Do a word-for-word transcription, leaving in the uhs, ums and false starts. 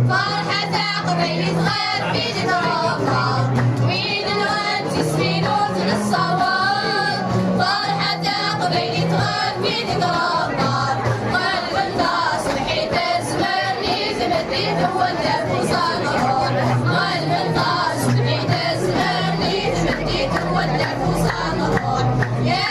Ferḥat a Leqbayel, tɣerfit n Ṛebba, wid nwan tisminut n ṣṣawab. Ferḥat a Leqbayel, tɣerfit n Ṛebba, ɣelben taṣebḥit azmer-nni tmeddit n waddaf uẓanṛuḥ. Ɣelben taṣebḥit azmer-nni tmeddit n waddaf uẓanṛuḥ. Ya